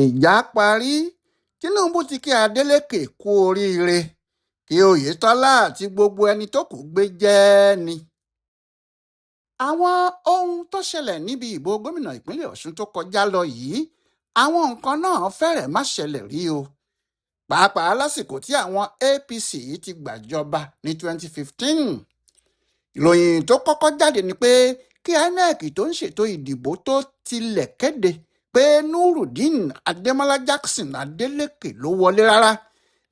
Ìjà parí, Tinubu ti kí Adeleke kú oríire, kí Oyetola àti gbogbo ẹni tó kù gbé jẹ́ ni. Àwọn ohun tó ṣẹlẹ̀ níbi ìbò gómìnà ìpínlẹ̀ Ọ̀ṣun tó kọjá lọ yìí, àwọn nǹkan náà fẹ́rẹ̀ má ṣẹlẹ̀ rí o. Pàápàá lásìkò tí àwọn APC ti gbàjọba ní 2015. Ìròyìn tó kọ́kọ́ jáde ni pé kí INEC tó ń ṣètò ìdìbò tó tilẹ̀ kéde pé Nurudeen Adémọlá Jackson Adeleke ló wọlé rárá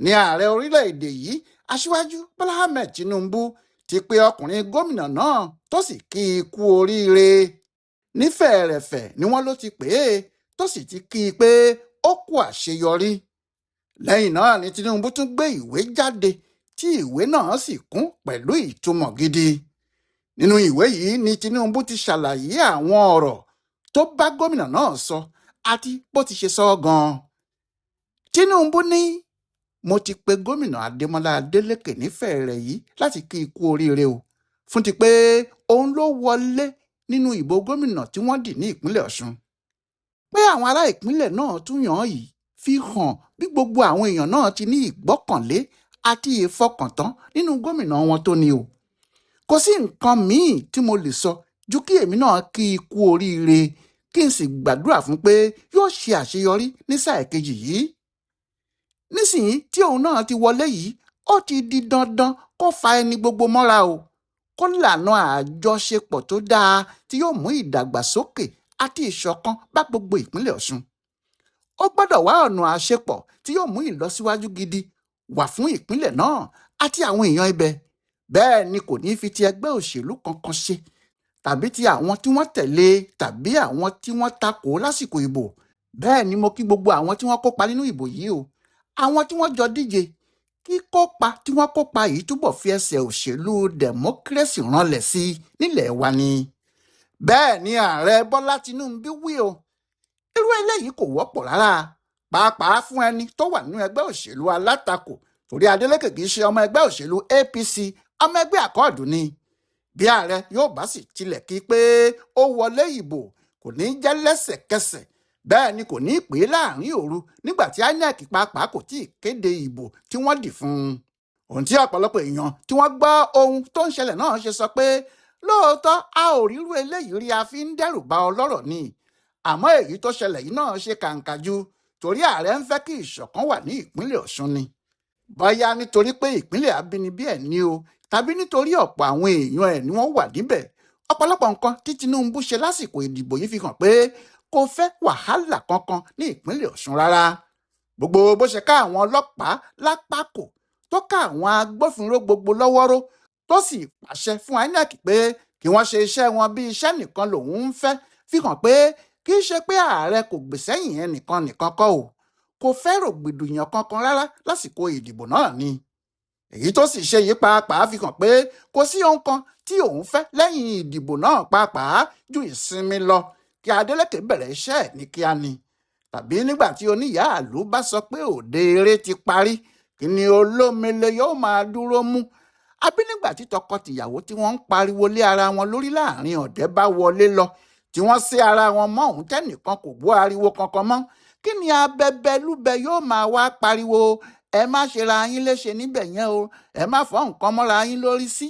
ní ààrẹ orílẹ̀-èdè yìí, Aṣíwájú Bọ́lá Ahmed Tinubu ti pe ọkùnrin gómìnà náà tó sì kí i kú oríire. Ní fẹ̀ẹ̀rẹ̀fẹ̀ ni wọ́n ló ti pè é tó sì ti kí i pé ó kú àṣeyọrí. Lẹ́yìn náà ni Tinubu tún gbé ìwé jáde tí ìwé náà sì kún pẹ̀lú ìtumọ̀ gidi. Nínú ìwé yìí ni Tinubu ti ṣàlàyé àwọn ọ̀rọ̀ tó bá gómìnà náà sọ àti bó ti ṣe sọ gan-an. Tinubu ní, mo ti pe gómìnà Adémọlá Adeleke nífẹ̀ẹ́ rẹ̀ yìí láti kí i kú oríire o, fún ti pé òun ló wọlé nínú ìbò gómìnà tí wọ́n dì ní ìpínlẹ̀ Ọ̀ṣun. Pé àwọn ará ìpínlẹ̀ náà tún yàn án yìí fi hàn bí gbogbo àwọn èèyàn náà ti ní ìgbọ́kànlé àti ìfọkàntán nínú gómìnà wọn tó ní o. Kò sí nǹkan míì tí mo lè sọ ju kí èmi náà kí i kú oríire, kí n sì gbàdúrà fún pé yóò ṣe àṣeyọrí ní sáà kejì yìí. Nísìnyí tí òun náà ti wọlé yìí, ó ti di dandan kó fa ẹni gbogbo mọ́ra o, kó lànà àjọṣepọ̀ tó dáa tí yóò mú ìdàgbàsókè àti ìṣọ̀kan bá gbogbo ìpínlẹ̀ Ọ̀ṣun. Ó gbọ́dọ̀ wá ọ̀nà àṣepọ̀ tí yóò mú ìlọsíwájú gidi wà fún ìpínlẹ̀ náà àti àwọn èèyàn ibẹ̀. Bẹ́ẹ̀ ni kò ní fi ti ẹgbẹ́ òṣèlú kankan ṣe tàbí ti àwọn tí wọ́n tẹ̀lé tàbí àwọn tí wọ́n takò lásìkò ìbò. Bẹ́ẹ̀ ni mo kí gbogbo àwọn tí wọ́n kópa nínú ìbò yìí o. Àwọn tí wọ́n jọ díje, kíkópa tí wọ́n kópa yìí túbọ̀ fi ẹsẹ̀ òṣèlú dẹ̀mọ́kírẹ́sì ranlẹ̀ sí i nílẹ̀ wa ni. Bẹ́ẹ̀ ni ààrẹ Bọ́lá Tinubu wí o. Irú eléyìí kò wọ́pọ̀ rárá, pàápàá fún ẹni tó wà nínú ẹgbẹ́ òṣèlú alátakò, torí Adeleke kì í ṣe ọmọ ẹgbẹ́ òṣèlú APC, ọmọ ẹgbẹ́ àkọọ̀dù ni. Bí ààrẹ yóò bá sì tilẹ̀ kí pé ó wọlé ìbò, kò ní jẹ́ lẹ́sẹ̀kẹsẹ̀, bẹ́ẹ̀ ni kò ní pè é láàrin òru nígbà tí INEC pàápàá kò tí ì kéde ìbò tí wọ́n dì fún un. Ohun tí ọ̀pọ̀lọpọ̀ èèyàn tí wọ́n gbọ́ ohun tó ń ṣẹlẹ̀ náà ṣe sọ pé lóòótọ́ a ò rírú eléyìí rí, a fi ń dẹ́rù ba ọlọ́rọ̀ ni. Àmọ́ èyí tó ṣẹlẹ̀ yìí náà ṣe kàǹkà ju, torí ààrẹ ń fẹ́ kí ìṣọ̀kan wà ní ìpínlẹ̀ Ọ̀ṣun ni. Bóyá nítorí pé ìpínlẹ̀ abínibí ẹ̀ ní o, tàbí nítorí ọ̀pọ̀ àwọn èèyàn ẹ̀ ni wọ́n wà níbẹ̀. Ọ̀pọ̀lọpọ̀ nǹkan tí Tinubu ṣe lásìkò ìdìbò yìí fi hàn pé kò fẹ́ wàhálà kankan ní ìpínlẹ̀ Ọ̀ṣun rárá. Gbogbo bó ṣe ká àwọn ọlọ́pàá lápákò tó ká àwọn agbófinró gbogbo lọ́wọ́rọ́ tó sì pàṣẹ fún INEC pé kí wọ́n ṣe iṣẹ́ wọn bí iṣẹ́ nìkan lòun ń fẹ́ fi hàn pé kì í ṣe pé ààrẹ kò gbèsẹ́yìn ẹnìkan nìkan kọ́ o, kò fẹ́ rògbòdìyàn kankan rárá lásìkò ìdìbò náà ni. Èyí tó sì ṣe yìí pàápàá fi hàn pé kò sí ohun kan tí òun fẹ́ lẹ́yìn ìdìbò náà pàápàá ju ìsinmi lọ, kí Adeleke bẹ̀rẹ̀ iṣẹ́ ẹ̀ ní kíá ni. Tàbí nígbà tí oníyàálù bá sọ pé òde eré ti parí, kí ni olómele yóò máa dúró mú? Àbí nígbà tí tọkọtìyàwó tí wọ́n ń pariwo lé ara wọn lórí láàrin ọ̀dẹ́ bá wọlé lọ, tí wọ́n sé ara wọn mọ́ òun tẹ́nìkan kò gbọ́ ariwo kankan mọ́, kí ni abẹbẹlúbẹ yóò máa wá pariwo ẹ má ṣe ra yín léṣe níbẹ̀ yẹn o, ẹ má fọ́ nǹkan mọ́ra yín lórí sí?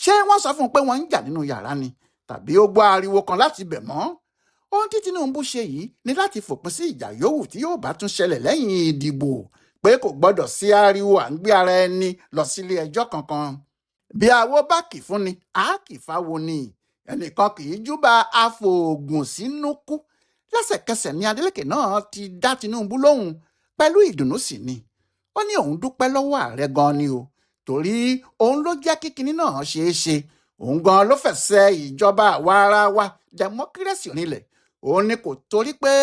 Ṣé wọ́n sọ fún un pé wọ́n ń jà nínú yàrá ni? Tàbí ó gbọ́ ariwo kan láti bẹ̀ mọ́? Ohun tí Tinubu ṣe yìí ni láti fòpin sí ìjà yòówù tí yóò bá tún ṣẹlẹ̀ lẹ́yìn ìdìbò, pé kò gbọ́dọ̀ sí ariwo à ń gbé ara ẹni lọ sílé ẹjọ́ kankan. Bí awo bá kì fún ni, a kì fáwo ni. Ẹnìkan kì í júbà àfòògùn sínú kú. Lẹ́sẹ̀kẹsẹ̀ ni Adeleke náà ti dá Tinubu lóhùn pẹ̀lú ìdùnnú sí ni. Ó ní òun dúpẹ́ lọ́wọ́ ààrẹ gan ni o, torí òun ló jẹ́ kí kinní náà ṣeé ṣe. Òun gan ló fẹsẹ̀ ìjọba àwa ara wa dẹmọ́kírẹ́sì rinlẹ̀. Òun ni kò torí pé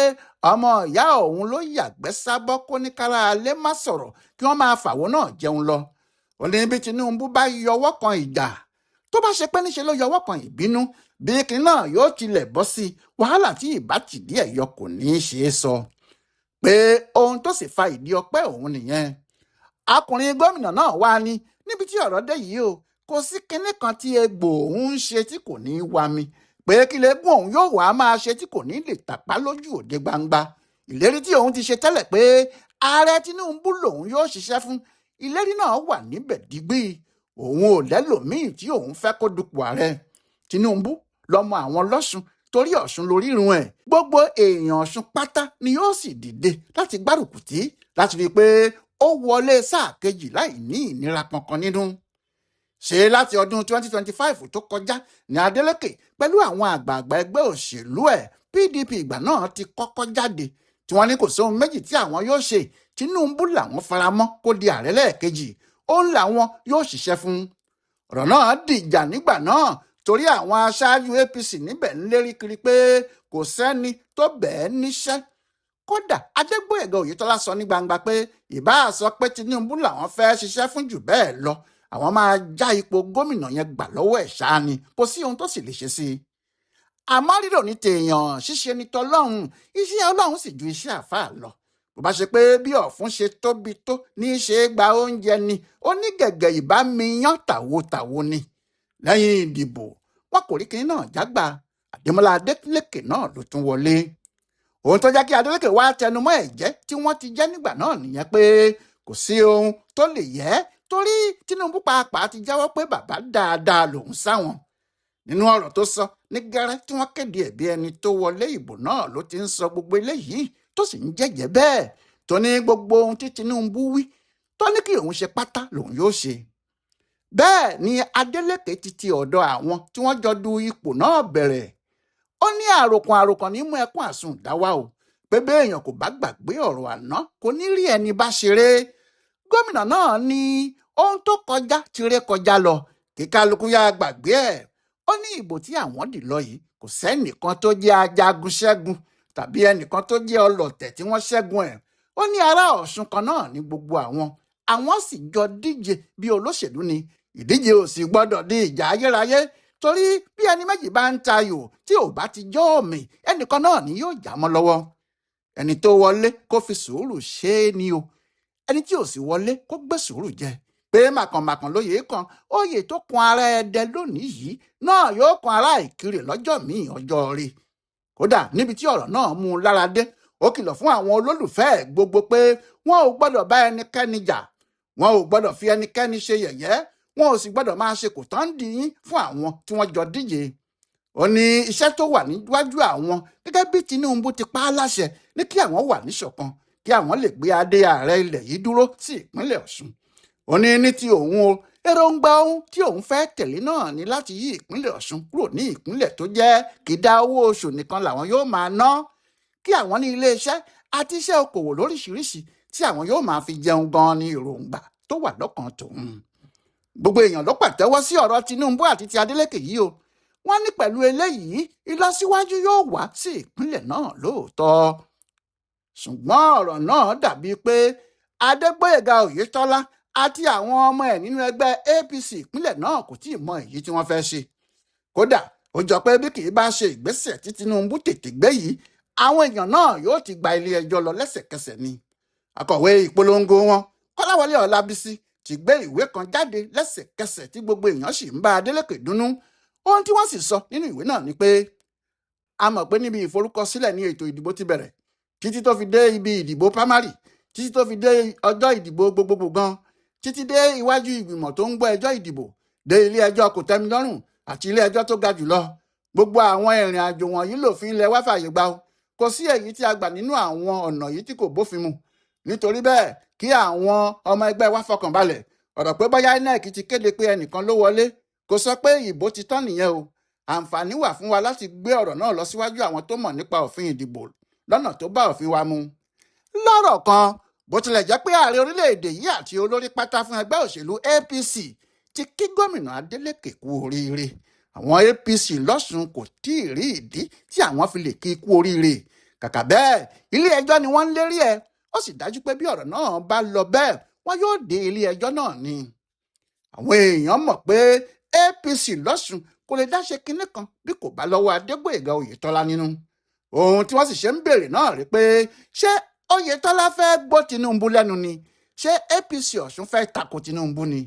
ọmọ ìyá òun ló yàgbẹ́ sábọ́ kó ní kára alẹ́ má sọ̀rọ̀ kí wọ́n máa fàwọ́ náà jẹun lọ. Ó ní bí Tinubu bá yọwọ́ kan ìjà, tó bá ṣe pé níṣe ló yọwọ́ kan ìbínú, bí kinní náà yóò tilẹ̀ bọ́ sí, wàhálà tí ìbá tìdí ẹ̀ yọ kò ní í ṣe é sọ. Pé ohun tó sì fa ìdí ọpẹ́ òun nìyẹn. Akùnrin gómìnà náà wá ní níbi tí ọ̀rọ̀ dé yìí o, kò sí kinní kan tí egbò òun ń ṣe tí kò ní í wa mi, pé kí lẹ́gùn òun yóò wá máa ṣe tí kò ní lè tàpá lójú òde gbangba. Ìlérí tí òun ti ṣe tẹ́lẹ̀ pé ààrẹ Tinubu lòun yóò ṣiṣẹ́ fún, ìlérí náà wà níbẹ̀ digbí. Òun ò lẹ́lòmíì tí òun fẹ́ kó dupò ààrẹ. Tinubu lọmọ àwọn lọ́sùn, torí Ọ̀ṣun lorírun ẹ̀. Gbogbo èèyàn Ọ̀ṣun pátá ni yóò sì dìde láti gbárùkù tí láti rí i pé ó wọlé sáà kejì láì ní ìnira kankan nínú. Ṣe láti ọdún 2025 tó kọjá ní Adeleke pẹ̀lú àwọn àgbààgbà ẹgbẹ́ òṣèlú ẹ̀ PDP ìgbà náà ti kọ́kọ́ jáde tí wọ́n ní kò sóhun méjì tí àwọn yóò ṣe, Tinubu làwọn faramọ́ kó di ààrẹ lẹ́ẹ̀kejì, òun làwọn yóò ṣiṣẹ́ fún. Ọ̀rọ̀ náà dìjà nígbà náà torí àwọn aṣáájú APC níbẹ̀ ń lérí kiri pé kò sẹ́ni tó bẹ́ẹ̀ níṣẹ́. Kódà Adégbóyèga Oyètọ́lá sọ ní gbangba pé ìbá sọ pé Tinubu làwọn fẹ́ ṣiṣẹ́ fún jù bẹ́ẹ̀ lọ, àwọn máa já ipò gómìnà yẹn gbà lọ́wọ́ ẹ̀ ṣáá ni, kò sí ohun tó sì lè ṣe sí i. Àmọ́ rírò ní tèèyàn, ṣíṣe ní tọlọ́hun, iṣẹ́ Ọlọ́run sì ju iṣẹ́ àfáà lọ. Bó bá ṣe pé bí ọ̀fun ṣe tóbi tó ní í ṣe é gba oúnjẹ ni, ó ní gẹ̀gẹ̀ ìbá mi yán tàwotàwo ni. Lẹ́yìn ìdìbò wọn kò rí kinní náà jágbà, Adémọ́lá Adélékè náà ló tún wọlé. Ohun tó jẹ́ kí Adélékè wá tẹnumọ́ ẹ̀jẹ́ tí wọ́n ti jẹ́ nígbà náà nìyẹn pé kò sí ohun tó lè yẹ, torí Tinubu pàápàá ti jáwọ́ pé bàbá dáadáa lòun sáwọn. Nínú ọ̀rọ̀ tó sọ ní gẹ́rẹ́ tí wọ́n kéde ẹ̀ bí ẹni tó wọlé ìbò náà ló ti ń sọ gbogbo eléyìí tó sì ń jẹ́jẹ́ bẹ́ẹ̀, tó ní gbogbo ohun tí Tinubu wí tó ní kí òun ṣe pátá lòun yóò ṣe. Bẹ́ẹ̀ ni Adeleke ti ti ọ̀dọ̀ àwọn tí wọ́n jọ du ipò náà bẹ̀rẹ̀. Ó ní àròkàn àròkàn ní mú ẹkún àsùn dáwà o, pé béèyàn kò bá gbàgbé ọ̀rọ̀ àná kò ní rí ẹni bá ṣeré. Gómìnà náà ní ohun tó kọjá ti ré kọjá lọ, kí kálukú yá gbàgbé ẹ̀. Ó ní ìbò tí àwọn dì lọ yìí kò sẹ́nìkan tó jẹ́ ajagun ṣẹ́gun tàbí ẹnìkan tó jẹ́ ọlọ̀tẹ̀ tí wọ́n ṣẹ́gun ẹ̀. Ó ní ará Ọ̀ṣun kan náà ní gbogbo àwọn, àwọn sì jọ díje bí olóṣèlú ni. Ìdíje ò sì gbọ́dọ̀ di ìjà ayérayé, torí bí ẹni méjì bá ń tayò tí ò bá ti jọ́ òmì, ẹnìkan náà ni yóò já mọ́ lọ́wọ́. Ẹni tó wọlé kó fi sùúrù ṣe é ni o, ẹni tí ò sì wọlé kó gbé sùúrù jẹ. Pé màkànmàkàn lóye kan, oyè tó kun ara Ẹdẹ lónìí yìí náà yóò kun ará Ìkirè lọ́jọ́ míì ọjọ́ rí. Kódà níbi tí ọ̀rọ̀ náà mú un lára dé, ó kìlọ̀ fún àwọn olólùfẹ́ ẹ̀ gbogbo pé wọn ò gbọ́dọ̀ bá ẹnikẹ́ni jà, wọn ò gbọ́dọ̀ fi ẹnikẹ́ni ṣe yẹ̀yẹ́, wọn ò sì gbọ́dọ̀ máa ṣe kò tán dì í fún àwọn tí wọ́n jọ díje. Ó ní iṣẹ́ tó wà níwájú àwọn gẹ́gẹ́ bí Tinubu ti pa á láṣẹ ní kí àwọn wà níṣọ̀kan, kí àwọn lè gbé adé ààrẹ ilẹ̀ yìí dúró sí ìpínlẹ̀ Ọ̀ṣun. Ó ní ní ti òun o, èròǹgbà ohun tí òun fẹ́ tẹ̀lé náà ni láti yí ìpínlẹ̀ Ọ̀ṣun kúrò ní ìpínlẹ̀ tó jẹ́ kìdá owó oṣù nìkan làwọn yóò máa ná, kí àwọn ní iléeṣẹ́ àti iṣẹ́ okòwò lóríṣiríṣi tí àwọn yóò máa fi jẹun gan ni èròǹgbà tó wà lọ́kàn tòun. Gbogbo èèyàn ló pàtẹ́wọ́ sí ọ̀rọ̀ Tinubu àti ti Adeleke yìí o. Wọ́n ní pẹ̀lú eléyìí ìlọsíwájú yóò wá sí ìpínlẹ̀ náà lóòótọ́. Ṣùgbọ́n ọ̀rọ̀ náà dàbí pé Adégbóyèga Oyètọ́lá àti àwọn ọmọ ẹ̀ nínú ẹgbẹ́ APC ìpínlẹ̀ náà kò tí ì mọ èyí tí wọ́n fẹ́ ṣe. Kódà ó jọ pé bí kì í bá ṣe ìgbésẹ̀ tí Tinubu tètè gbé yìí, àwọn èèyàn náà yóò ti gba ilé ẹjọ́ lọ lẹ́sẹ̀kẹsẹ̀ ni. Akọ̀wé ìpolongo wọn Kọ́láwọlé Ọlábísí ti gbé ìwé kan jáde lẹ́sẹ̀kẹsẹ̀ tí gbogbo èèyàn sì ń bá Adeleke dunnú. Ohun tí wọ́n sì sọ nínú ìwé náà ni pé a mọ̀ pé níbi ìforúkọsílẹ̀ ní ètò ìdìbò ti bẹ̀rẹ̀ títí tó fi dé ibi ìdìbò primary, títí tó fi dé ọjọ́ ìdìbò gbogbogbò gan, títí dé iwájú ìgbìmọ̀ tó ń gbọ́ ẹjọ́ ìdìbò, dé ilé ẹjọ́ kòtẹ́milọ́rùn àti ilé ẹjọ́ tó ga jùlọ. Gbogbo àwọn ìrìn àjò wọ̀nyí lòfin ilẹ̀ wa fààyè gbà o. Kò sí èyí tí a gbà nínú àwọn ọ̀nà yìí tí kò bófin mu. Nítorí bẹ́ẹ̀ kí àwọn ọmọ ẹgbẹ́ wa fọkàn balẹ̀. Ọ̀rọ̀ pé bóyá INEC ti kéde pé ẹnìkan ló wọlé kò sọ pé ìbò ti tán nìyẹn o. Àǹfààní wà fún wa láti gbé ọ̀rọ̀ náà lọ síwájú àwọn tó mọ̀ nípa òfin ìdìbò lọ́nà tó bá òfin wa mu. Lọ́rọ̀ kan, bó tilẹ̀ jẹ́ pé ààrẹ orílẹ̀-èdè yìí àti olórí pátá fún ẹgbẹ́ òṣèlú APC ti kí gómìnà Adeleke kú oríire, àwọn APC lọ́sùn kò tí ì rí ìdí tí àwọn fi lè kí kú oríire. Kàkà bẹ́ẹ̀, ilé ẹjọ́ ni wọ́n ń lérí ẹ̀. Ó sì dájú pé bí ọ̀rọ̀ náà bá lọ bẹ́ẹ̀, wọ́n yóò dé ilé ẹjọ́ náà ni. Àwọn èèyàn mọ̀ pé APC lọ́sùn kò lè dáṣe kinní kan bí kò bá lọ́wọ́ Adégbóyèga Oyètọ́lá nínú. Ohun tí wọ́n sì ṣe ń béèrè náà rí pé ṣé Oyètọ́lá fẹ́ gbọ́ Tinubu lẹ́nu ni? Ṣé APC Ọ̀ṣun fẹ́ tako Tinubu ni?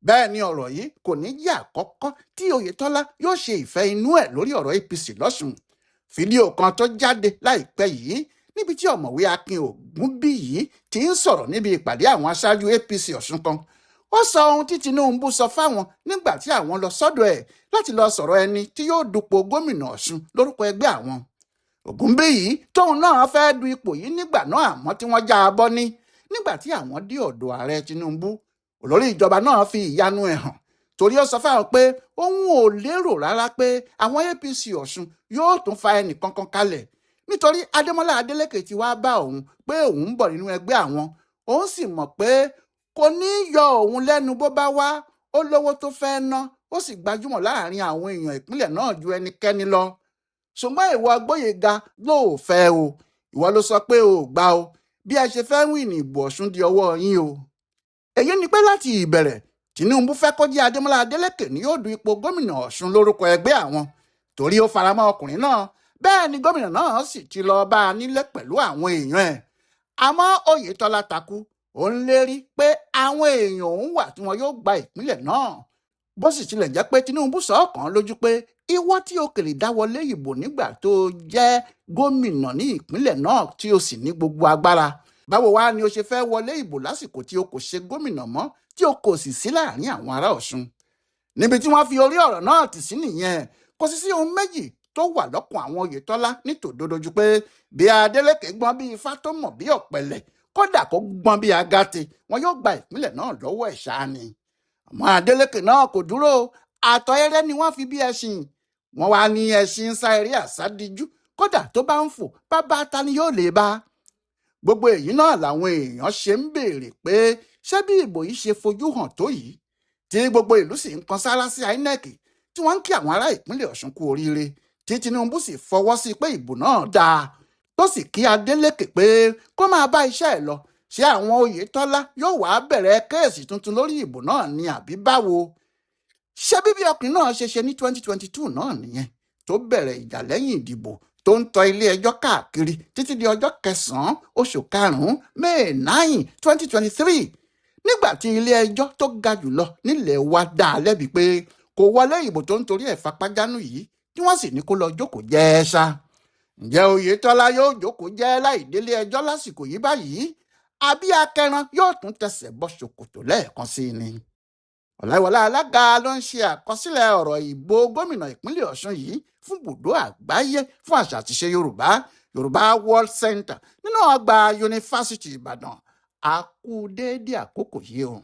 Bẹ́ẹ̀ ni ọ̀rọ̀ yìí kò ní jẹ́ àkọ́kọ́ tí Oyètọ́lá yóò ṣe ìfẹ́ inú ẹ̀ lórí ọ̀rọ̀ APC lọ́sùn. Fídíò kan tó jáde láìpẹ́ yìí Níbi tí Ọ̀mọ̀wé Akin Ògúnbíyì ti ń sọ̀rọ̀ níbi ìpàdé àwọn aṣáájú APC Ọ̀ṣun kan, ó sọ ohun tí Tinubu sọ fáwọn nígbà tí àwọn lọ sọ́dọ̀ ẹ̀ láti lọ sọ̀rọ̀ ẹni tí yóò dupò gómìnà Ọ̀ṣun lórúkọ ẹgbẹ́ àwọn. Ògúnbíyì tóun náà fẹ́ du ipò yìí nígbà náà, àmọ́ tí wọ́n já a bọ́ ní nígbà tí àwọn dé ọ̀dọ̀ ààrẹ Tinubu, olórí ìjọba náà fi ìyanu ẹ̀ hàn, torí ó sọ fáwọn pé òun ò lérò rárá pé àwọn APC Ọ̀ṣun yóò tún fa ẹnì kankan kalẹ̀, nítorí Adémọ́lá Adélékè ti wá bá òun pé òun ń bọ̀ nínú ẹgbẹ́ àwọn, òun sì mọ̀ pé kò ní í yọ òun lẹ́nu bó bá wá. Ó lówó tó fẹ́ ná, ó sì gbajúmọ̀ láàrin àwọn èèyàn ìpínlẹ̀ náà ju ẹnikẹ́ni lọ. Ṣùgbọ́n ìwọ Gbóyèga ló ò fẹ́ o, ìwọ ló sọ pé o ò gbà o, bí ẹ ṣe fẹ́ wìn ní ìbò Ọ̀ṣun di ọwọ́ yín o. Èyí ni pé láti ìbẹ̀rẹ̀, Tinubu fẹ́ kó jẹ́ Adémọ́lá Adélékè ní yóò du ipò gómìnà Ọ̀ṣun lórúkọ ẹgbẹ́ àwọn, torí ó faramọ́ ọkùnrin náà. Bẹ́ẹ̀ ni gómìnà náà sì ti lọ bá a nílé pẹ̀lú àwọn èèyàn ẹ̀. Àmọ́ Oyètọ́lá takú, ó ń lérí pé àwọn èèyàn òun wà tí wọn yóò gba ìpínlẹ̀ náà. Bó sì tilẹ̀ jẹ́ pé Tinubu sọ ọ̀kan lójú pé ìwọ tí o kèrè dáwọlé ìbò nígbà tó jẹ́ gómìnà ní ìpínlẹ̀ náà tí o sì ní gbogbo agbára, báwo wá ni o ṣe fẹ́ wọlé ìbò lásìkò tí o kò ṣe gómìnà mọ́, tí o kò sì sí láàrin àwọn ará Ọ̀ṣun? Níbi tí wọ́n fi orí ọ̀rọ̀ náà tì sí nìyẹn. Kò sì sí ohun méjì tó wà lọ́kàn àwọn Oyètọ́lá nítòdodo ju pé bí Adélékè gbọ́n bí ifá tó mọ̀ bí ọ̀pẹ̀lẹ̀, kódà kó gbọ́n bí agate, wọn yóò gba ìpínlẹ̀ náà lọ́wọ́ ẹ̀ ṣáá ni. Àmọ́ Adélékè náà kò dúró, àtọ̀ eré ni wọ́n fi bí ẹṣin. Wọ́n wá ní ẹṣin ń sá eré àsádíjú, kódà tó bá ń fò, bàbá ta ni yóò lè bá. Gbogbo èyí náà làwọn èèyàn ṣe ń béèrè pé ṣé bí ìbò yìí ṣe fojú hàn tó yìí, tí gbogbo ìlú sì ń kan sáárá sí INEC, tí wọ́n ń kí àwọn ará ìpínlẹ̀ Ọ̀ṣun kú oríire, tí Tinubu sì fọwọ́ sí pé ìbò náà dáa, tó sì kí Adélékè pé kó máa bá iṣẹ́ ẹ̀ lọ, ṣé àwọn Oyètọ́lá yóò wá bẹ̀rẹ̀ kéèsì tuntun lórí ìbò náà ni àbí báwo? Ṣé bíbí ọkùnrin náà ṣe ṣe ní 2022 náà nìyẹn, tó bẹ̀rẹ̀ ìjà lẹ́yìn ìdìbò, tó ń tọ ilé ẹjọ́ káàkiri títí di ọjọ́ kẹsàn-án oṣù karùn-ún, May 9, 2023, nígbà tí ilé ẹjọ́ tó ga jùlọ nílẹ̀ wa dá a lẹ́bi pé kò wọlé ìbò tó ń torí ẹ̀ fapájánú yìí, tí wọ́n sì ní kó lọ jókòó jẹ́ ṣá. Ǹjẹ́ Oyètọ́lá yóò jókòó jẹ́ láì délé ẹjọ́ lásìkò yìí báyìí, àbí akẹran yóò tún tẹsẹ̀ bọ́ ṣòkòtò lẹ́ẹ̀kan sí ni? Ọláìwọlá Alága ló ń ṣe àkọsílẹ̀ ọ̀rọ̀ ìbò gómìnà ìpínlẹ̀ Ọ̀ṣun yìí fún bùdó àgbáyé fún àṣà àtiṣe Yorùbá, Yorùbá World Center, nínú ọgbà Yunifásitì Ìbàdàn. A kú déédéé àkókò yìí o.